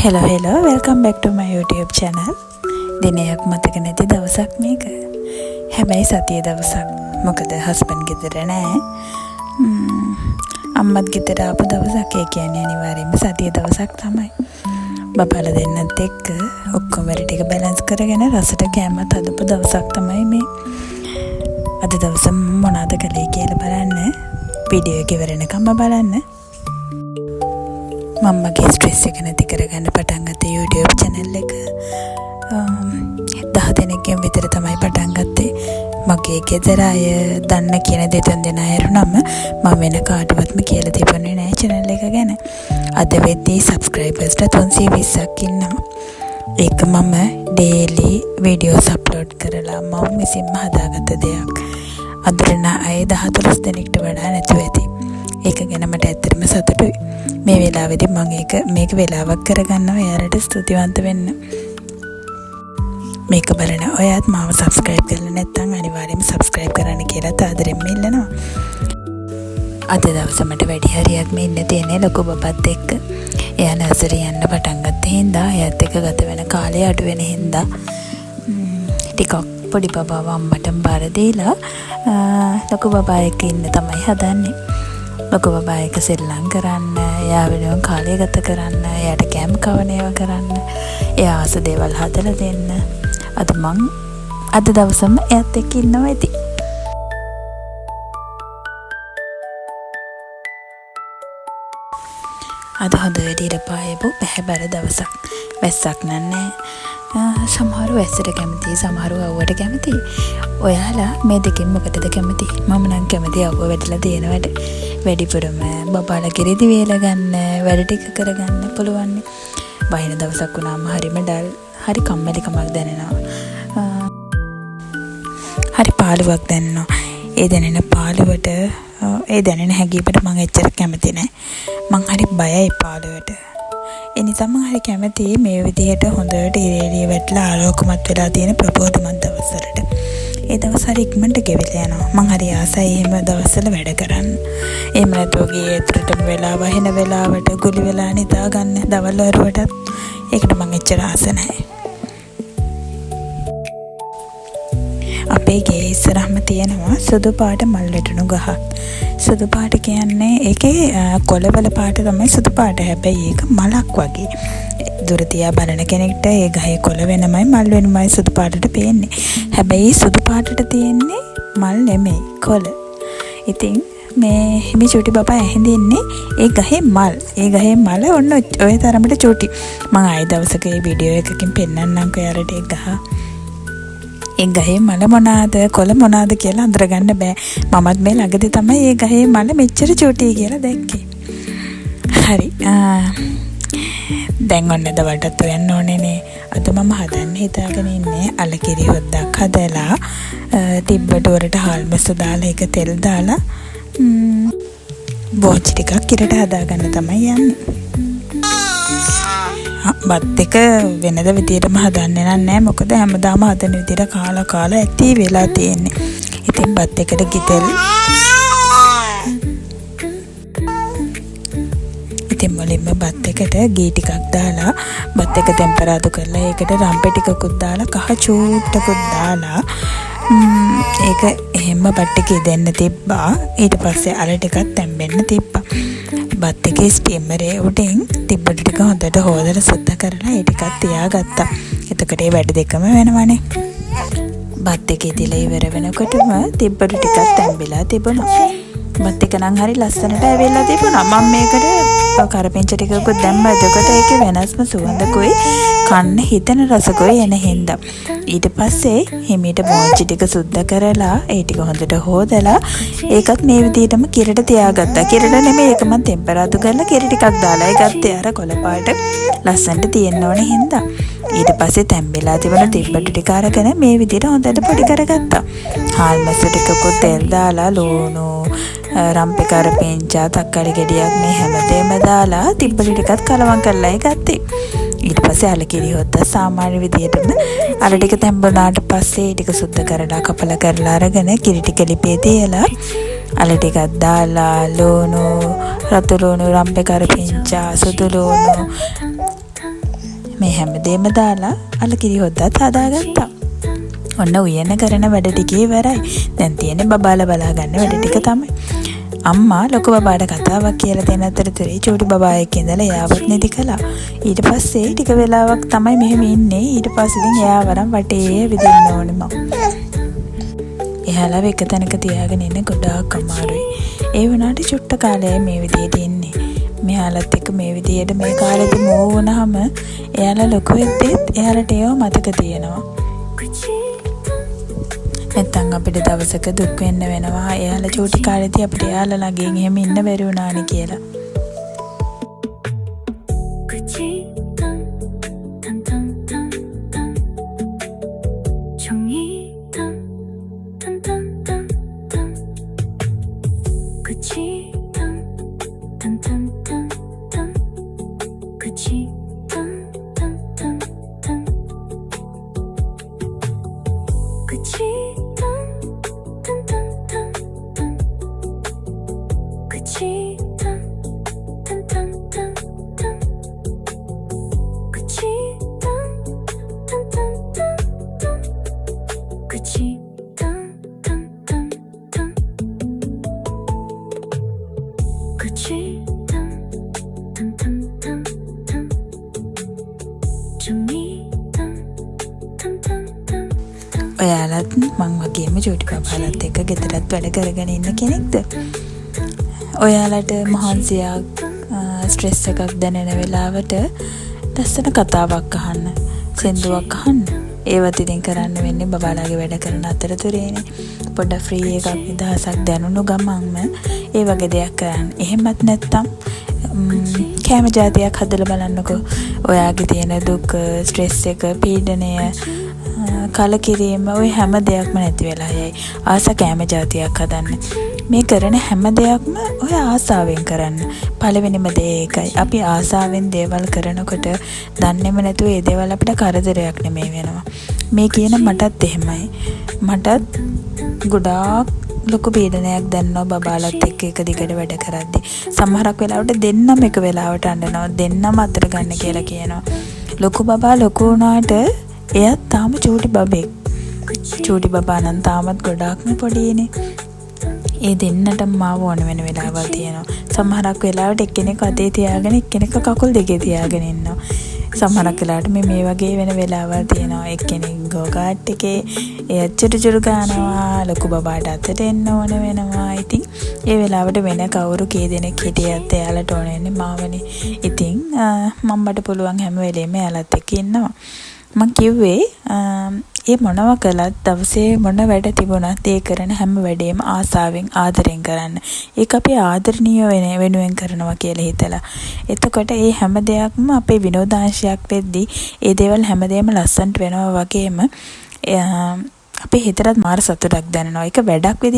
Hello hello, welcome back to my YouTube channel. දිනයක් මතක නැති දවසක් මේක. හැබැයි සතිය දවසක්. මොකද හස්බන්ඩ් ගෙදර නෑ. අම්මත් ගෙදර ආපු දවසක්. ඒ කියන්නේ අනිවාර්යයෙන්ම සතිය දවසක් තමයි. බබාලා දෙන්නත් එක්ක ඔක්කොම වැඩ ටික බැලන්ස් කරගෙන රසට කෑමත් හදපු දවසක් තමයි මේ. අද දවස මම මොනවද කළේ කියලා බලන්න. වීඩියෝ එක ඉවර වෙනකම්ම බලන්න. මම මගේ ස්ට්‍රෙස් එක නැති කරගන්න පටන් ගත්ත YouTube channel එක 10 දෙනෙක්ගෙන් විතර තමයි පටන් ගත්තේ. මගේ ගෙදර අය දන්න කියන දෙතුන් දෙනා ඇරුණම මම වෙන කාටවත්ම කියලා තිබුණේ නෑ channel එක ගැන. අද වෙද්දී subscribersලා 320ක් ඉන්නවා. ඒක මම daily videos upload කරලා මම විසින්ම හදාගත්ත දෙයක්. අඳුරන අය 10-12 දෙනෙක්ට වඩා නැතුව ඇති. ඒක ගැන මට ඇත්තටම සතුටුයි. මේ වෙලාවේදී මම ඒක මේක වෙලාවක් කරගන්නවා එයාලට ස්තුතිවන්ත වෙන්න. මේක බලන ඔයත් මාව සබ්ස්ක්‍රයිබ් කරලා නැත්නම් අනිවාර්යයෙන්ම සබ්ස්ක්‍රයිබ් කරන්න කියලා ආදරෙන්ම ඉල්ලනවා. අද දවස මට වැඩි හරියක්ම ඉන්න තියෙන්නේ ලොකු බබත් එක්ක. එයා නර්සරි යන්න පටන් ගත්ත හින්දා එයාත් එක්ක ගත වෙන කාලය අඩු වෙන හින්දා ටිකක් පොඩි බබාව අම්මටම බාර දීලා ලොකු බබා එක්ක ඉන්න තමයි හදන්නේ. ලොකු බබා එක්ක සෙල්ලම් කරන්න, එයා වෙනුවෙන් කාලය ගත කරන්න, එයාට කෑම කවන ඒවා කරන්න, එයා ආස දේවල් හදලා දෙන්න. අද මං අද දවසම එයාත් එක්ක ඉන්නවා ඉතින්. අද හොඳට ඉර පායපු පැහැබර දවසක්. වැස්සක් නෑ. සමහරු වැස්සට කැමතියි, සමහරු අව්වට කැමතියි. ඔයාලා මේ දෙකෙන් මොකටද කැමති? මම නම් කැමති අව්ව වැටලා තියෙනවට. වැඩිපුරම බබාලා රෙදි වේල ගන්න, වැඩ ටික කරගන්න පුළුවන්. වහින දවසක් වුණාම හරිම ඩල්, හරි කම්මැලිකමක් දැනෙනවා. හරි පාළුවක් දැනෙනවා. ඒ දැනෙන පාළුවට, ඒ දැනෙන හැඟීමට මං එච්චර කැමති නෑ. මං හරි බයයි පාළුවට. ඒ නිසා මං හරි කැමතියි මේ විදිහට හොඳට ඉර එළිය වැටලා ආලෝකමත් වෙලා තියෙන ප්‍රබෝධමත් දවස්වලට. ඒ දවස් හරි ඉක්මනට ගෙවිලා යනවා. මං හරි ආසයි එහෙම දවස්වල වැඩ කරන්න. එහෙම නැතුව ගේ ඇතුළටම වෙලා වහින වෙලාවට ගුලි වෙලා නිදා ගන්න දවල් වරුවටත් ඒකට මං එච්චර ආස නෑ. අපේ ගේ ඉස්සරහම තියෙනවා සුදු පාට මල් වැටුණු ගහක්. සුදු පාට කියන්නේ ඒකේ කොළවල පාට තමයි සුදු පාට. හැබැයි ඒක මලක් වගේ. දුර තියා බලන කෙනෙක්ට ඒ ගහේ කොළ වෙනමයි මල් වෙනමයි සුදු පාටට පේන්නේ. හැබැයි සුදු පාටට තියෙන්නේ මල් නෙමෙයි, කොළ. ඉතින් මේ චූටි බබා ඇහිඳින්නේ ඒ ගහේ මල්. ඒ ගහේ මල ඔන්න ඔය තරමට චූටි. මං ආයෙ දවසක මේ වීඩියෝ එකකින් පෙන්නන්නම් ඔයාලට ඒ ගහ. ඒ ගහේ මල මොනාද කොළ මොනාද කියලා අඳුරගන්න බෑ. මමත් මේ ළඟදී තමයි ඒ ගහේ මල මෙච්චර චූටි කියලා දැක්කේ. හරි. දැන් ඔන්න දවල්ටත් හොයන්න ඕනේනේ. අද මම හදන්න හිතාගෙන ඉන්නේ අලකිරි හොද්දක් හදලා තිබ්බට වලට හාල් මැස්ස දාලා ඒක තෙල් දාලා බෝංචි ටිකක් කිරට හදාගන්න තමයි යන්නේ. බත් එක වෙනද විදියටම හදන්නේ නෑ. මොකද හැමදාම හදන විදියට කාලා කාලා ඇති වෙලා තියෙන්නේ. ඉතින් බත් එකට ගිතෙල් ඉතින් මුලින්ම බත් එකට ගී ටිකක් දාලා බත් එක තෙම්පරාදු කරලා ඒකට රම්පෙ ටිකකුත් දාලා කහ චූට්ටකුත් දාලා ඒක එහෙම්ම බත් ටික ඉදෙන්න තිබ්බා. ඊට පස්සේ අල ටිකක් තැම්බෙන්න තිබ්බා. බත් එකේ ස්ටීමරේ උඩින් තිබ්බට ටික හොඳට හොදලා සුද්ධ කරලා ඒ ටිකක් තියාගත්තා. එතකොට ඒ වැඩ දෙකම වෙනවනේ. බත් එක ඉදිලා ඉවර වෙනකොටම තිබ්බට ටිකක් තැම්බිලා තිබුණා. බත් එක නම් හරි ලස්සනට ඇවිල්ලා තිබුණා. මම මේකට කරපිංච ටිකකුත් දැම්මා. එතකොට ඒකේ වෙනස්ම සුවඳකුයි කන්න හිතෙන රසකුයි එන හින්දා. ඊට පස්සේ හිමීට බෝංචි ටික සුද්ධ කරලා ඒ ටික හොඳට හොදලා ඒකත් මේ විදිහටම කිරට තියාගත්තා. කිරට නෙමෙයි, ඒක මං තෙම්පරාදු කරලා කිරි ටිකක් දාලා ඒ ගත්තේ අර කොළ පාට ලස්සනට තියෙන්න ඕනේ හින්දා. ඊට පස්සේ තැම්බිලා තිබුණ තිබ්බටු ටික අරගෙන මේ විදිහට හොඳට පොඩි කරගත්තා. හාල් මැස්ස ටිකකුත් තෙල් දාලා ලුණු රම්පෙ කරපිංචා තක්කාලි ගෙඩියක් මේ හැමදේම දාලා තිබ්බටු ටිකත් කලවම් කරලායි ගත්තේ. ඊට පස්සේ අල කිරි හොද්ද සාමාන්‍ය විදිහටම අල ටික තැම්බුණාට පස්සේ ඒ ටික සුද්ධ කරලා කපලා කරලා අරගෙන කිරි ටික ලිපේ තියලා අල ටිකක් දාලා ලුණු රතු ලුණු රම්පෙ කරපිංචා සුදු ලුණු මේ හැමදේම දාලා අල කිරි හොද්දත් හදාගත්තා. ඔන්න උයන කරන වැඩ ටික ඉවරයි. දැන් තියෙන්නේ බබාලා බලා ගන්න වැඩ ටික තමයි. අම්මා ලොකු බබාට කතාවක් කියලා දෙන අතරතුරේ චූටි බබා එක්ක ඉඳලා එයාවත් නිදි කළා. ඊට පස්සේ ටික වෙලාවක් තමයි මෙහෙම ඉන්නේ. ඊට පස්සේ ඉතින් එයාව අරන් වටේ ඇවිදින්න ඕනේ මං. එයාලව එක තැනක තියාගෙන ඉන්න ගොඩාක් අමාරුයි. ඒ වුණාට චුට්ට කාලයයි මේ විදිහට ඉන්නේ. මෙයාලත් එක්ක මේ විදිහට මේ කාලෙදි මූව් වුණාම එයාලා ලොකු වෙද්දිත් එයාලට ඒවා මතක තියෙනවා. නැත්තම් අපිට දවසක දුක් වෙන්න වෙනවා එයාලා චූටි කාලෙදී අපිට එයාලා ළඟින් එහෙම ඉන්න බැරි වුණානේ කියලා. 끝이 딴딴딴딴딴 종이 딴딴딴딴 끝이 딴딴딴딴 끝이 딴딴딴딴 끝이 딴딴딴딴 끝이 딴딴딴딴 끝이 딴딴딴딴 끝이 딴딴딴딴 끝이 딴딴딴딴 종이 딴딴딴딴 ඔයාලත් මං වගේම චූටි බබාලත් එක්ක ගෙදරත් වැඩ කරගෙන ඉන්න කෙනෙක්ද? ඔයාලට මහන්සියක්, ස්ට්‍රෙස් එකක් දැනෙන වෙලාවට ලස්සන කතාවක් අහන්න, සින්දුවක් අහන්න. ඒවත් ඉතින් කරන්න වෙන්නේ බබාලාගේ වැඩ කරන අතරතුරේනේ. පොඩ්ඩක් ෆ්‍රී එකක්, නිදහසක් දැනුණු ගමන්ම ඒ වගේ දෙයක් කරන්න. එහෙමත් නැත්තම් කෑම ජාතියක් හදලා බලන්නකෝ. ඔයාගේ තියෙන දුක, ස්ට්‍රෙස් එක, පීඩනය, කලකිරීම ඔය හැම දෙයක්ම නැති වෙලා යයි. ආස කෑම ජාතියක් හදන්න. මේ කරන හැම දෙයක්ම ඔය ආසාවෙන් කරන්න. පළවෙනිම දේ ඒකයි. අපි ආසාවෙන් දේවල් කරනකොට දන්නේම නැතුව ඒ දේවල් අපිට කරදරයක් නෙමෙයි වෙනවා. මේ කියන මටත් එහෙමයි. මටත් ගොඩාක් ලොකු පීඩනයක් දැනෙනවා බබාලත් එක්ක එක දිගට වැඩ කරද්දි. සමහරක් වෙලාවට දෙන්නම එක වෙලාවට අඬනවා. දෙන්නම අතට ගන්න කියලා කියනවා. ලොකු බබා ලොකු වුණාට එයත් තාම චූටි බබෙක්. චූටි බබා නම් තාමත් ගොඩාක්ම පොඩිනේ. ඒ දෙන්නටම මාව ඕන වෙන වෙලාවල් තියෙනවා. සමහරක් වෙලාවට එක්කෙනෙක් අතේ තියාගෙන එක්කෙනෙක් කකුල් දෙකේ තියාගෙන ඉන්නවා. සමහරක් වෙලාවට මේ වගේ වෙන වෙලාවල් තියෙනවා. එක්කෙනෙක් ගෝ කාට් එකේ එයත් චුරු චුරු ගානවා. ලොකු බබාට අතට එන්න ඕන වෙනවා. ඉතින් ඒ වෙලාවට වෙන කවුරු කී දෙනෙක් හිටියත් එයාලට ඕන වෙන්නේ මාවනේ. ඉතින් මම මට පුළුවන් හැම වෙලේම එයාලත් එක්ක ඉන්නවා. මං කිව්වේ ඒ මොනවා කළත් දවසේ මොන වැඩ තිබුණත් ඒ කරන හැම වැඩේම ආසාවෙන් ආදරෙන් කරන්න. ඒක අපේ ආදරණීය වෙනුවෙන් කරනවා කියලා හිතලා. එතකොට ඒ හැම දෙයක්ම අපේ විනෝදාංශයක් වෙද්දි ඒ දේවල් හැමදේම ලස්සනට වෙනවා වගේම අපේ හිතටත් මාර සතුටක් දැනෙනවා. ඒක වැඩක් විදිහට